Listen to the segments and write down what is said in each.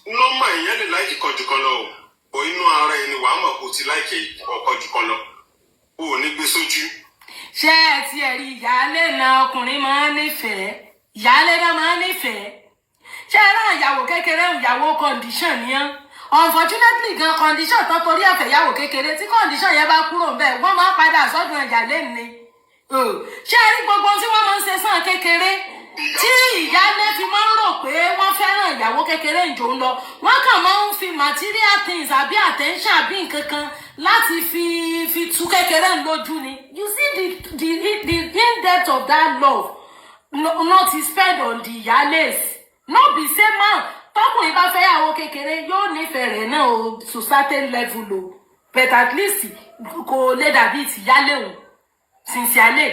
Normal, èèyàn lè like kan jù kan lọ o, bọ̀ inú ara ẹni wàá mọ̀ kó ti like ọkọ jù kan lọ, o ò ní gbé sójú. Ṣé ẹ ti ẹ̀rí ìyáálé náà? Ọkùnrin máa ń nífẹ̀ẹ́ ìyáálé náà, máa ń nífẹ̀ẹ́. Ṣé ẹ rán ìyàwó kékeré? Ìyàwó condition ni án. Unfortunately gan, condition tán torí ẹ̀fẹ̀ ìyàwó kékeré, tí condition yẹn bá kúrò ńbẹ̀, wọ́n máa ń padà sọ́dún ìyáálé ni. Ṣé ẹ rí gbogbo ohun tí wọ́n máa ń ṣe sàn kékeré tí ìyáálé fi máa ń rò pé wọ́n fẹ́ràn ìyàwó kékeré ìjò ń lọ, wọ́n kàn máa ń fi material things àbí attention àbí nǹkan kan láti fi tú kékeré ń lójú ni. You see the in-depth of that love, no, not spend on the ìyáálés. No be say man, tọkùnrin bá fẹ́ yàwó kékeré, yóò nífẹ̀ẹ́ rẹ̀ náà o to certain level o, but at least kò lè dàbí tìyálé o. Sincerely,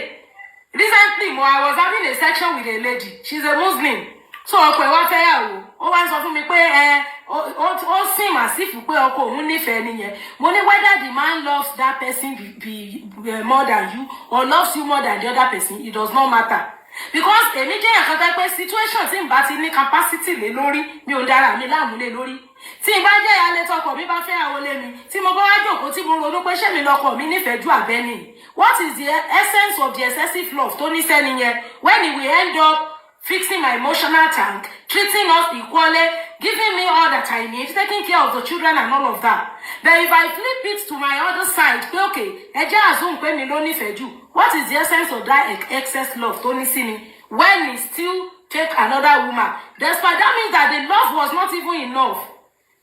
recently mo I was having a section with a lady. She's a Muslim, so ọkọ ẹ̀ wá fẹ́ yàwó. Ó wá ń sọ fún mi pé ẹ ó seem as if pé ọkọ òun nífẹ̀ẹ́ nìyẹn. Mo ní whether the man loves that person be more than you or loves you more than the other person, it does not matter, because èmi jẹ́ ẹ̀kan tẹ́ pé situation tí n bá ti ní capacity lé lórí, mi ò dára mi láàmú lé lórí. Tí n bá jẹ́ ìyáálé, tọkọ mi bá fẹ́ àwọn lé mi, tí mo bá wá jókòó, tí mo ronú pé ṣé mi lọkọ mi nífẹ̀ẹ́ jù àbẹ́ni, what is the essence of the excessive love tó ní sẹ́ni yẹn when he will end up fixing my emotional tank, treating us equally, giving me all that I need, taking care of the children and all of that? But if I flip it to my other side pé okay, ẹ jẹ́ assume pé mi ló nífẹ̀ẹ́ jù, what is the essence of that excess love tó ní sí mi when he still take another woman despite? That means that the love was not even enough.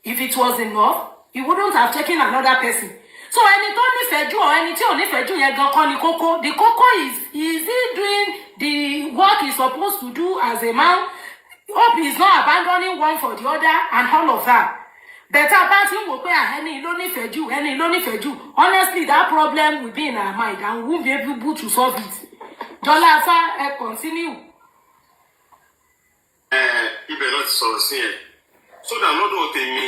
If it was enough, he wouldn't have taken another person. So ẹni tó nífẹ̀ẹ́ jù or ẹni tí ò nífẹ̀ẹ́ jù yẹn gan kọ́ ni kókó. The kókó is he doing the work he's supposed to do as a man? Hope he's not abandoning one for the other and all of that. Better bá ti ń wò pé ẹni ló nífẹ̀ẹ́ jù, ẹni ló nífẹ̀ẹ́ jù, honestly, that problem will be in our mind and we won't be able to solve it. Jọlá Afá, ẹ continue. Ẹ ibẹ̀ náà ti sọ̀rọ̀ sí ẹ̀ sódà. Lọ́dọ̀ tèmi,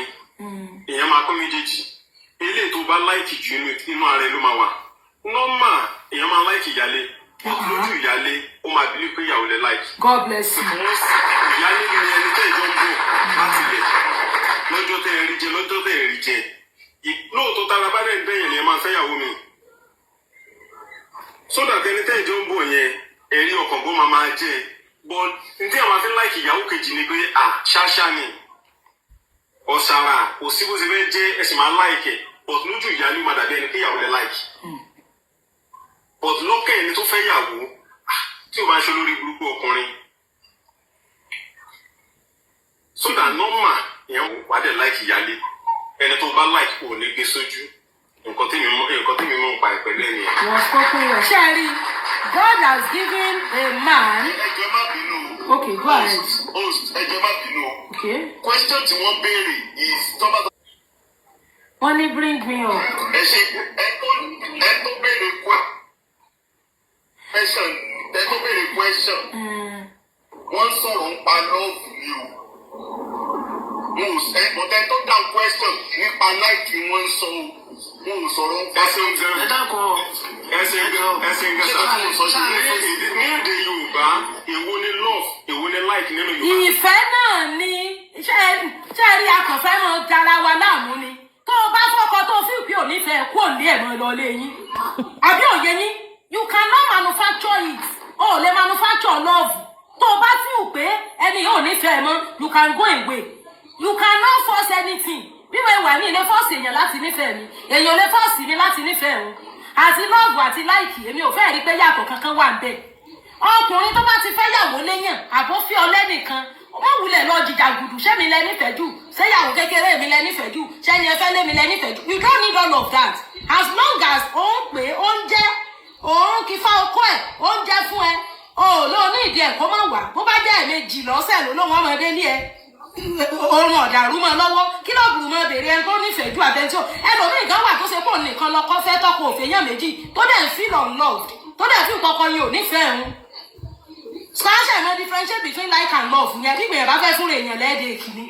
èèyàn máa kọ́ méjèèjì. Eléyìí tó bá like jù, inú ara ẹ ló máa wà. Normal, èèyàn máa like ìyálé. Lójú ìyálé, ó máa believe pé ìyàwó lẹ like. God bless you. Because ìyálé ni ẹni tẹ́ ìjọ ń bọ̀ láti lẹ̀, lọ́jọ́ tẹ́ ẹ rí jẹ, lọ́jọ́ tẹ́ ẹ rí jẹ. Lóòótọ́, tára bá dẹ̀ ń dẹ̀yìn ni ẹ máa fẹ́ yàwó mi, sódà tẹni tẹ́ ìjọ ń bọ̀ yẹn, ẹ̀rí ọkàn bó máa máa jẹ. But ní tí àwọn afi like ìyàwó kejì ni pé à ṣáṣá ni ọ̀sàrà, kò sí bó ṣe fẹ́ jẹ́, ẹ sì máa like ẹ̀. But lójú ìyálé, máa dàbí ẹni pé ìyàwó lẹ like, but lọ́kàn ẹni tó fẹ́ yàwó, tí o bá ń ṣe lórí burúkú ọkùnrin, so that normal, ìyẹn wà dẹ̀ like ìyálé. Ẹni tó bá like, kò ní gbé sójú. Nǹkan tí mi mú pa ẹ̀ pẹ̀lú ẹ̀ nìyẹn. You have spoken well. Ṣé ẹ rí, God has given a man. Ẹ jọ̀ọ́, má bínú o. Okay, go ahead. Host, ẹ jọ̀ọ́, má bínú o. Okay. Question tí wọ́n béèrè is tọ́ba. Wọ́n ní bring me up. Ẹ ṣe, ẹ tó béèrè question, ẹ tó béèrè question, wọ́n sọ̀rọ̀ nípa love ni o. Wọn ò ẹ bọ̀dẹ̀ tó dáhùn question nípa like wọ́n ń sọ o. Wọn ò sọ̀rọ̀ nípa. Ẹ ṣeun gan. Ẹ dákun. Ẹ ṣeun gan, ẹ ṣeun gan. Ṣé kí mo sọ ṣe Ní èdè Yorùbá, èwo ni love, èwo ni like nínú Yorùbá? Ìfẹ́ náà ni. Ṣé rí, akànfẹ́ mọ dára wa láàmú ni. Tó o bá fọkọ tó o fi pé ò nífẹ̀ẹ́ kú, ò ní ẹ̀mọ́ lọ lé yín àbí òye yín. You cannot manufacture it. O ò lè manufacture love. Tó o bá fi pé ẹni yóò nífẹ̀ẹ́ mọ́, you can go away. You cannot force anything. Bí wọ́n wà ní ilé, force èèyàn láti nífẹ̀ẹ́ mi, èèyàn lè force mi láti nífẹ̀ẹ́ òun. Àti love àti like, èmi ò fẹ́ rí pé yàtọ̀ kankan wà ń bẹ̀. Ọkùnrin tó bá ti fẹ́ yàwó léyàn àbó fi ọlẹ́ nìkan, wọ́n wulẹ̀ lọ jìjàgùdù. Ṣé mi lẹ nífẹ̀ẹ́ jù? Ṣé yàwó kékeré mi lẹ nífẹ̀ẹ́ jù? Ṣé ni ẹ fẹ́ lé mi lẹ nífẹ̀ẹ́ jù? You don't need all of that. As long as ó ń pè é, ó ń jẹ́ òun kì í fa okó ẹ̀, ó ń jẹ́ fún ẹ, o ò lóun ní ìdí ẹ̀ kó má wà. Bó bá jẹ́ ẹ̀ẹ̀mejì lọ́sẹ̀ ló lóun ọmọdé ní ẹ, oorun ọ̀dàrú mọ́ lọ́wọ́, kí ló burú mọ́ bèrè ẹni tó nífẹ̀ẹ́ jù àtẹ̀ntì? Ẹlòmíì gan wà tó ṣe pọ̀ nìkan lọ́kọ́ fẹ́, tọkọ òfin yàn méjì, tó dẹ̀ ń feel unloved, tó dẹ̀ feel kọkọ yìí ò nífẹ̀ẹ́ òun. Spanish mọ differentiate between like and love yẹn. Bí gbìyànjú bá fẹ́ fún èèyàn lẹ́ẹ̀dẹ̀ kìíní.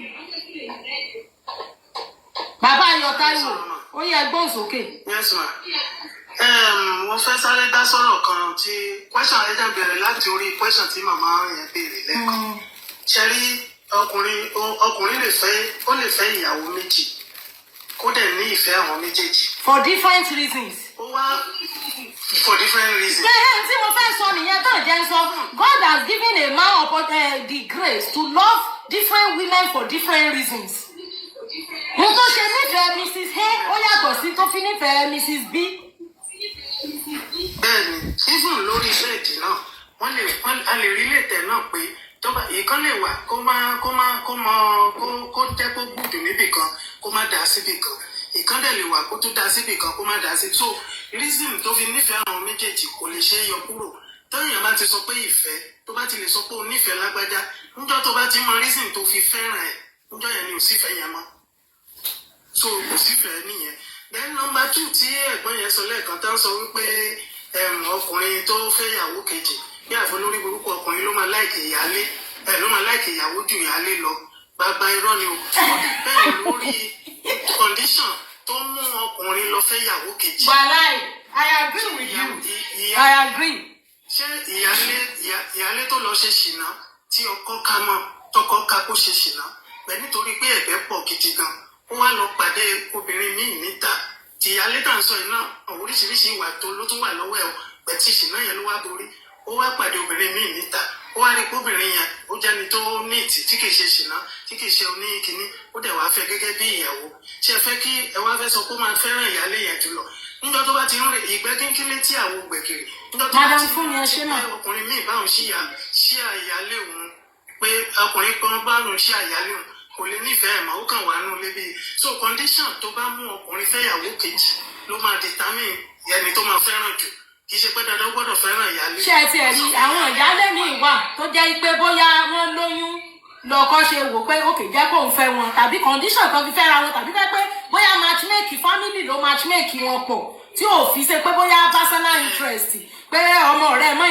Bàbá Ayọ̀ Táíwò, ó yẹ gbóhùn sókè. Yes ma. Mo fẹ́ sáré dá sọ̀rọ̀ kan tí question ẹ jẹ́ bẹ̀rẹ̀ láti orí question tí màmá yẹn béèrè lẹ́ẹ̀kan. Ṣe rí Ọkùnrin lè fẹ́, ó lè fẹ́ ìyàwó méjì, kó dẹ̀ ní ìfẹ́ àwọn méjèèjì. For different reasons. Ó wá for different reasons. Bẹ́ẹ̀ tí mo fẹ́ sọ nìyẹn tó jẹ́ ń sọ. God has given a man the grace to love different women for different reasons. Mo tó ṣe nífẹ̀ẹ́ Mrs. A, ó yàtọ̀ sí tó fi nífẹ̀ẹ́ Mrs. B. Bẹ́ẹ̀ni, even lórí bed náà, wọ́n lè wọ́n a lè rí lètẹ̀ náà pé tó bá ìkan lè wà kó má kó má kó mọ kó kó jẹ́ kó gbùdù níbì kan, kó má dà síbì kan. Ìkan dẹ̀ lè wà kó tún dà síbì kan, kó má dà sí. So reason tó fi nífẹ̀ẹ́ àwọn méjèèjì kò lè ṣe é yọ kúrò. Tóyàn bá ti sọ pé ìfẹ́, tó bá ti lè sọ pé o nífẹ̀ẹ́ lágbájá, níjọ́ tó bá ti mọ reason tó fi fẹ́ràn ẹ̀, níjọ́ yẹn ni ò sífẹ̀ẹ́ yẹn mọ́. So kò sífẹ̀ẹ́ nìyẹn. Then number two tí ẹ̀gbọ́n yẹn sọ lẹ́ẹ̀kan, tó ń sọ wípé ọkùnrin tó fẹ́ ìyàwó kejì bí àfọlórí burúkú ọkùnrin ló máa like ìyálé ẹ̀, ló máa like ìyàwó ju ìyálé lọ, bàbá irọ́ ni o. Ó depend lórí condition tó mú ọkùnrin lọ fẹ́ ìyàwó kejì. Wàláì, I agree with you. I agree. Ṣé ìyálé tó lọ ṣe ṣìnà tí ọkọ ká mọ́, tọkọ ká kó ṣe ṣìnà pẹ̀, nítorí pé ẹ̀gbẹ́ pọ̀ gidi gan, ó wá lọ pàdé obìnrin míì níta, tí ìyálé tá à ń sọ yìí náà, oríṣiríṣi ìwà tó ló tún wà lọ́wọ́ ẹ̀ o, pẹ̀ tí ṣìnà yẹn ló wá borí. Ó wá pàdé obìnrin míì níta, ó wá rí pé obìnrin yẹn, ó jẹ́ni tó neat, tí kìí ṣe ṣìnà, tí kìí ṣe oníkíní, ó dẹ̀ wá fẹ́ gẹ́gẹ́ bí ìyàwó. Ṣé ẹ fẹ́ kí ẹ wá fẹ́ sọ pé ó máa fẹ́ràn ìyálé yẹn jùlọ níjọ́ tó bá ti ń rè ìgbẹ́ kínkín létí àwọn gbẹ̀gìrì, níjọ́ tó bá Madam ti Fúnmi, ẹ ṣé mà. pé ọkùnrin míì báwọn ṣíà ìyálé òun, pé ọkùnrin kan bá òun ṣíà ìyálé òun, kò lè nífẹ̀ẹ́ mọ́, ó kàn wá nù lébi. So condition tó bá mú ọkùnrin fẹ́yàwó kejì ló máa determine ẹni tó máa fẹ́ràn jù. Kì í ṣe pé dandan ó gbọ́dọ̀ fẹ́ràn ìyálé. Ṣé ẹ tiẹ̀ rí àwọn ìyáálé míì wà tó jẹ́ pé bóyá wọ́n lóyún lọ́kọ ṣe wò pé òkè jẹ́ kóun fẹ́ wọn, tàbí condition tó fi fẹ́ra wọn, tàbí fẹ́ pé bóyá matchmake, family ló matchmake wọn pọ̀, tí ò fi ṣe pé bóyá personal interest, pé ọmọ rẹ mọ́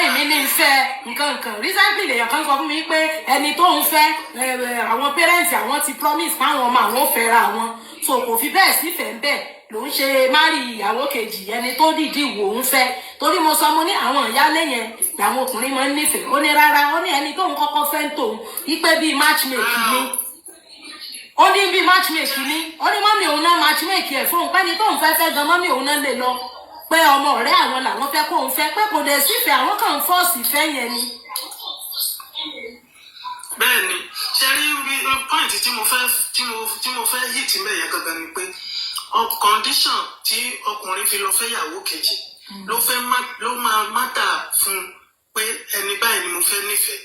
ìmí ní ìfẹ́ nǹkan nǹkan. Recently lèèyàn kan sọ fún mi pé ẹni tó ń fẹ́ àwọn parents àwọn ti promise páwọn ọmọ àwọn ò fẹ́ra wọn, so kò fi bẹ́ẹ̀ sífẹ̀ẹ́ bẹ́ẹ̀ ló ń ṣe marry ìyàwó kejì, ẹni tó dìídì wò ń fẹ́. Torí mo sọ, mo ní àwọn ìyáálé yẹn làwọn ọkùnrin máa ń nífẹ̀ẹ́. Ó ní rárá, ó ní ẹni tóun kọ́kọ́ fẹ́ ń tòun wípé bíi matchmake ni. Ó ní bíi matchmake ni. Ó ní mummy òun náà matchmake ẹ̀ fóun, pẹ́ni tóun fẹ́ fẹ́ gan, mummy òun náà lè lọ pé ọmọ ọ̀rẹ́ àwọn làwọn fẹ́ kóun fẹ́, pé kò dẹ̀ sífẹ̀ẹ́, àwọn kàn ń force ìfẹ́ yẹn ni. Bẹ́ẹ̀ni, ṣe rí bí point tí mo fẹ́ hit mbẹ yẹn gangan ni pé condition tí ọkùnrin fi lọ fẹ́ yàwó kejì ló fẹ́ má ló máa matter fún pé ẹni báyìí ni mo fẹ́ nífẹ̀ẹ́.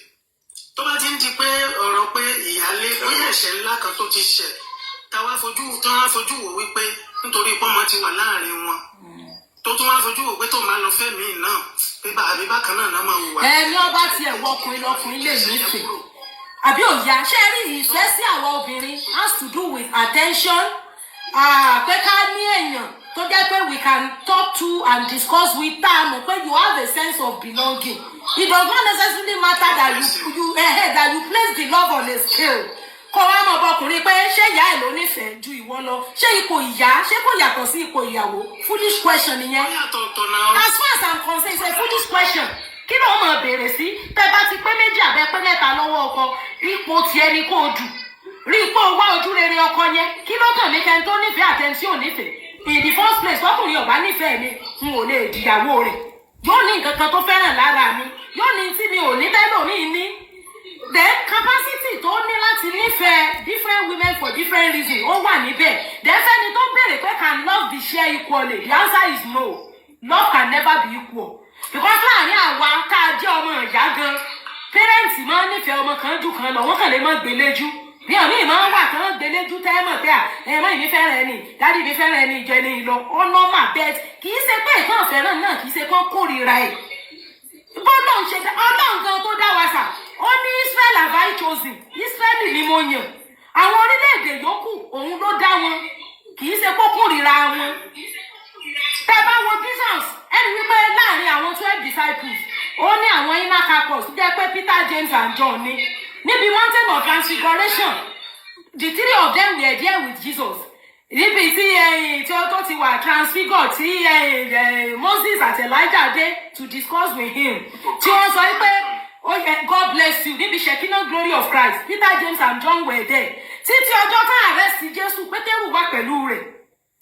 Tó bá ti ń di pé ọ̀rọ̀ pé ìyálé, bóyá ẹ̀ṣẹ̀ ńlá kan tó ti ṣẹ̀, táwa fojú wò wípé nítorí pọ́nmọ ti wà láàrin wọn, tó tún wá fojú wò pé tó máa lọ fẹ́ míì náà, pé bá àbí bákan náà náà máa hùwà. Ẹni ọba tiẹ̀ wọ ọkùnrin lọkùnrin lè nífẹ̀ẹ́ àbí òyà. Ṣé rí ìfẹ́ sí àwọn obìnrin has to do with attention, pé ká ní èèyàn tó jẹ́ pé we can talk to and discuss with, tá a mọ̀ pé you have a sense of belonging. It does not necessarily matter that you place the love on a scale, kó wá mọ̀ bọkùnrin pé ṣé ìyá ẹ̀ ló nífẹ̀ẹ́ ju ìwọ lọ, ṣé ipò ìyá, ṣé kò yàtọ̀ sí ipò ìyàwó? Foolish question nìyẹn. Ó yàtọ̀ ọ̀tọ̀ náà. As far as I'm concerned, it's a foolish question. Kí ló mọ̀ béèrè sí? Tẹ́ bá ti pé méjì àbẹ́ pé mẹ́ta lọ́wọ́ ọkọ, ipò tiẹ̀ ni kò dù rí ipò wá ojú rere ọkọ yẹn. Kí ló kàn mí kẹ́ni tó nífẹ̀ẹ́ àtẹni tí ò nífẹ̀ẹ́? In the first place, ọkùnrin ọ̀bá nífẹ̀ẹ́ mi, n ò lè dìyàwó rẹ̀. Yóò ní nǹkan kan tó fẹ́ràn lára mi, yóò ní tí mi ò ní tẹ́lòmíì ní. Then capacity tó ní láti nífẹ̀ẹ́ different women for different reasons, ó wà níbẹ̀. Then fẹ́ni tó béèrè pé can love be shared equally, the answer is no, love can never be equal, because láàrin àwa tá a jẹ́ ọmọ ìyá gan, parents máa ń nífẹ̀ẹ́ ọmọ kan jù kan lọ, wọ́n kàn lè má gbéléjú bí àmì máa ń wà tán gbéléjú tẹ́ mọ̀ pé à ẹ mọ́ ìmí fẹ́ràn ẹni, daddy mi fẹ́ràn ẹni jẹ ní lọ ọ̀nà mà bẹ́ẹ̀. Kì í ṣe pé ìtàn fẹ́ràn náà, kì í ṣe kán kórìíra ẹ̀. Bọ́lọ̀ ń ṣe dá Ọlọ́run gan tó dá wa sà, ó ní Israel have I chosen, Israel ni mo yàn, àwọn orílẹ̀-èdè yòókù òun ló dá wọn. Kì í ṣe kó kórìíra wọn. Tẹ́ bá wo Jesus, ẹni wípé láàrin àwọn 12 disciples, ó ní àwọn inner caucus tó jẹ́ pé Peter, James and John ni. Níbi Mountain of Transfiguration, the three of them were there with Jesus, níbi tí ẹyin tí ó tó ti wà transfigured, tí ẹyin Moses àti Elijah dé to discuss with him, tí wọ́n sọ wípé Oh yeah, God bless you. Níbi Shekinah glory of Christ, Peter, James and John were there. Títí ọjọ́ tá arrest Jésù, Pétérù wà pẹ̀lú rẹ̀.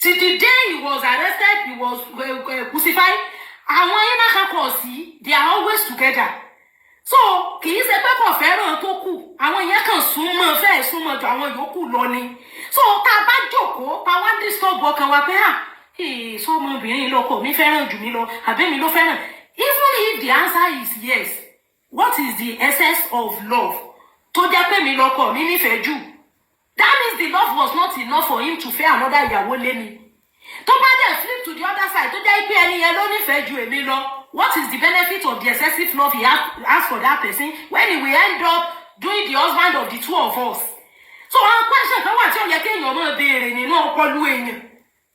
Till the day he was arrested, he was crucified. Àwọn inner caucus yìí, they are always together. So kì í ṣe pé kò fẹ́ràn tó kù, àwọn yẹn kàn súnmọ́, fẹ́ẹ̀ súnmọ́ ju àwọn yòókù lọ ni. So tá a bá jókòó, tá a wá disturb ọkàn wa pé, ah, sọmọbìnrin lọkọ mi fẹ́ràn jù mí lọ, àbí mi ló fẹ́ràn? Even if the answer is yes, what is the essence of love tó jẹ́ pé mi lọkọ mi nífẹ̀ẹ́ jù? That means the love was not enough for him to fẹ́ another ìyàwó lé mi. Tó bá dẹ̀ flip to the other side, tó jẹ́ pé ẹni yẹn ló nífẹ̀ẹ́ ju èmi lọ, what is the benefit of the excessive love he has for that person when he will end up doing the husband of the two of us? So àwọn question kan wà tí ó yẹ kéèyàn máa béèrè nínú ọpọlọ èèyàn,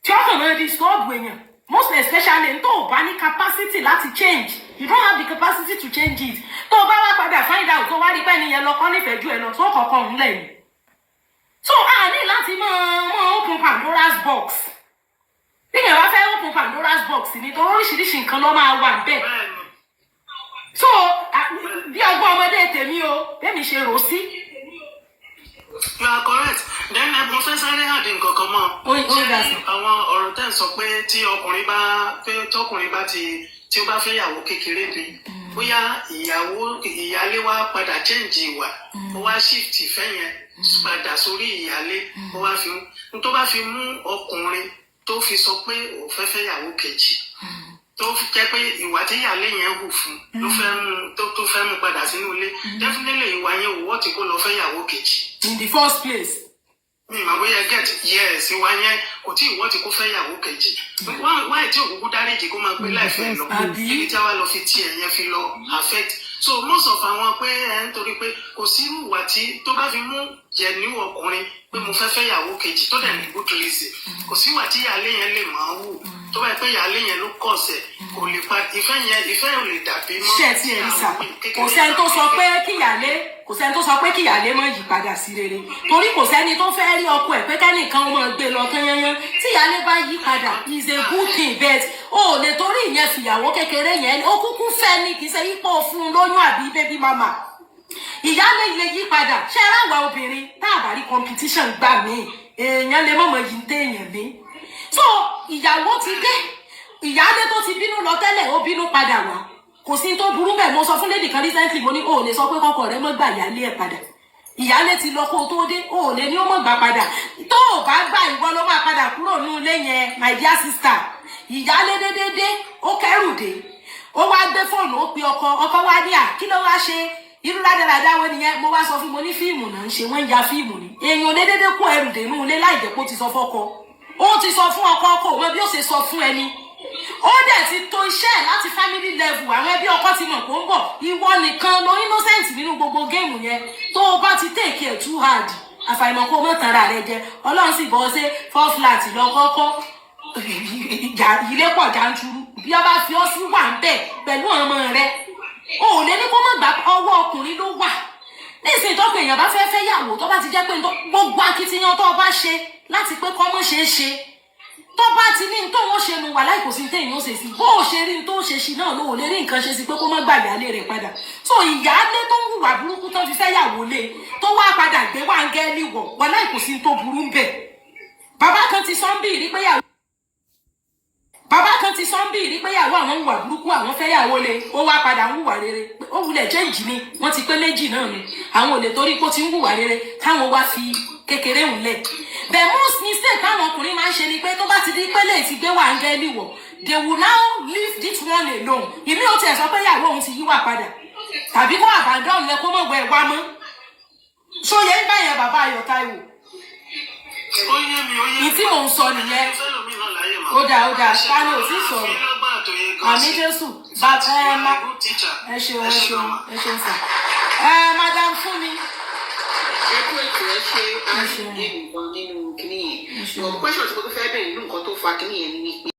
tí ó kàn máa disturb èèyàn, most especially tó o bá ní capacity láti change. You don't have the capacity to change it. Tó o bá wá padà find out, tó wá rí pé ẹni yẹn lọ kọ́ nífẹ̀ẹ́ ju ẹ lọ, tó kọ̀ọ̀kan ń lẹ̀ ni. So a ní láti máa open Pandora's box. Bí èèyàn bá fẹ́ open Pandora's box ni, torí oríṣiríṣi nǹkan ló máa wà níbẹ̀. So bí ọgbọ́n ọmọdé tèmi o, bẹ́ẹ̀ mi ṣe rò sí. You are correct. Then mo fẹ́ sáré add nǹkan kan mọ́. Ó dà sí. Àwọn ọ̀rọ̀ tẹ́ ń sọ pé tí ọkùnrin bá fẹ́, tọkùnrin bá ti, tí ó bá fẹ́ ìyàwó kékeré ni, bóyá ìyàwó, ìyálé wá padà change ìwà, ó wá shift ìfẹ́ yẹn padà sórí ìyálé, ó wá fi n tó bá fi mú ọkùnrin tó fi sọ pé òun fẹ́ fẹ́ ìyàwó kejì, tó fi jẹ́ pé ìwà tí ìyálé yẹn hù fún ló fẹ́ mú tó fẹ́ mú padà sínú ilé, definitely ìwà yẹn ò wọ́ tí kò lọ fẹ́ ìyàwó kejì in the first place. Mi mà bóyá get. Yes, ìwà yẹn kò tí ì wọ́ tí kò fẹ́ ìyàwó kejì. Wáyé tí òkúkú dáríjì kó máa gbé láìfẹ́ lọ? Àbí? Ibi tí a wá lọ fi tiẹ̀ yẹn fi lọ affect. So most of àwọn pé ẹ ń torí pé kò sí irú ìwà tí tó bá fi mú jẹ̀níwò ọkùnrin pé mo fẹ́ fẹ́ ìyàwó kejì tó dẹ̀ ní good reason, kò sí ìwà tí ìyáálé yẹn lè máa wù tó bá yẹ pé ìyáálé yẹn ló kọ̀ọ̀sẹ̀, kò lè pa ìfẹ́ yẹn, ìfẹ́ ò lè dàbí mọ́. Ṣé ẹ ti ẹ̀ rí sà, kò sẹ́ni tó sọ pé kíyàlé, kò sẹ́ni tó sọ pé kíyàlé má yí padà sí rere, torí kò sẹ́ni tó fẹ́ rí ọkọ ẹ̀ pé kẹ́nìkan ó máa gbé lọ tán yányán. Tí ìyálé bá yí padà is a good thing, but o ò lè torí ìyẹn fìyàwó kékeré yẹn. Ó kúkú fẹ́ ni, kì í ṣe yípo fún un lóyún àbí baby mama. Ìyálé lè yí padà. Ṣé ẹ ráwa obìnrin, tá a bá rí competition gbà míì, èèyàn lè mọ̀mọ́ yìí ń téèyàn ní. So ìyàwó ti dé, ìyáálé tó ti bínú lọ tẹ́lẹ̀, ó bínú padà wá, kò sí tó burú bẹ́ẹ̀. Mo sọ fún lady kan recently, mo ní o ò lè sọ pé kọ́kọ́ rẹ mọ́ gbà ìyáálé ẹ̀ padà. Ìyáálé ti lọ kó o tó dé, o ò lè ní ó mọ̀ gbà padà. Tó o bá gbà, ìwọ ló máa padà kúrò ní ilé yẹn, my dear sister. Ìyáálé dédédé, ó kẹrù dé, ó wá gbé fóònù, ó pe ọkọ. Ọkọ wá ní à, kí ló wá ṣe? Irú rádaràdá wọn nìyẹn. Mo wá sọ fún mo ní fíìmù náà ń ṣe, wọ́n ń ya fíìmù ni. Èèyàn lé dédé kó ẹrù dé inú ilé láì jẹ́ pé ó ti sọ fọ́kọ. Ó ti sọ fún ọkọ, ọkọ òun bí ó ṣe sọ fún ẹni. Ó dẹ̀ ti to iṣẹ́ ẹ̀ láti family level, àwọn ẹbí ọkọ ti mọ̀ pé ó ń bọ̀. Ìwọ nìkan ló innocent nínú gbogbo game yẹn. Tó o bá ti take it too hard, àfàìmọ̀ kó o mọ̀ tanra rẹ jẹ. Ọlọ́run sì bọ́ ṣe four flat lọ kọ́kọ́, ilé pọ̀ janturu. Bí ọba fi ọ́ sí wà ń bẹ̀ pẹ̀lú ọmọ rẹ, o ò lè ní kó mọ̀ gbà. Ọwọ́ ọkùnrin ló wà nísìnyí. Tó pé èèyàn bá fẹ́ fẹ́ yàwó, tó bá ti jẹ́ pé gbogbo akitiyan tó o bá ṣe láti pé kọ́ mọ́ ṣe é ṣe, tó bá ti ní tó wọ́n ṣe nu wà láì, kò sí téèyàn ó ṣe sí. Bó o ṣe rí tó ṣe sí náà ló ò lè rí nǹkan ṣe sí pé kó má gbà ìyáálé rẹ̀ padà. So ìyáálé tó ń hùwà burúkú tó fi fẹ́ yàwó lé, tó wá padà gbé wáńgẹ́lì wọ̀, wà láì, kò sí tó burú ń bẹ̀. Bàbá kan ti sọ ń bì rí pé yàwó, bàbá kan ti sọ ń bì rí pé yàwó àwọn ń hùwà burúkú, àwọn fẹ́ yàwó lé, ó wá padà ń hùwà rere. Ó wulẹ̀ change ni, wọ́n ti pé méjì náà ni. Àwọn ò lè torí pé ó ti ń hùwà rere káwọn wá fi kékeré ń lẹ̀. The most mistake táwọn ọkùnrin máa ń ṣe ni pé tó bá ti di pé lè ti gbé wàǹgẹ́lì wọ̀, they will now leave this one alone. Ìmí ò tiẹ̀ sọ pé ìyàwó òun ti yíwà padà, tàbí kó abandon yẹn, kó mọ̀ wẹ̀ wá mọ́. Sóye ń bá yẹn, bàbá Ayọ̀ Táíwò? Ó yé mi, ó yé mi. Ìtí mò ń sọ nìyẹn. Fẹ́lòmíì náà láyè mà. Ó dáa, ó dáa. Ta ni ò tí sọ̀rọ̀? Àmín Jésù. Bàbá ẹ má ẹ ṣeun, ẹ ṣeun, ẹ ṣeun sà. Ẹ madam fún mi. Ẹ kú ètò, ẹ ṣe. Ẹ ṣeun. Àríyé nǹkan nínú kinní Ẹ yẹn. ṣeun. Question tí mo tún fẹ́ bẹ̀rẹ̀ nínú nǹkan tó fa kinní yẹn ni wípé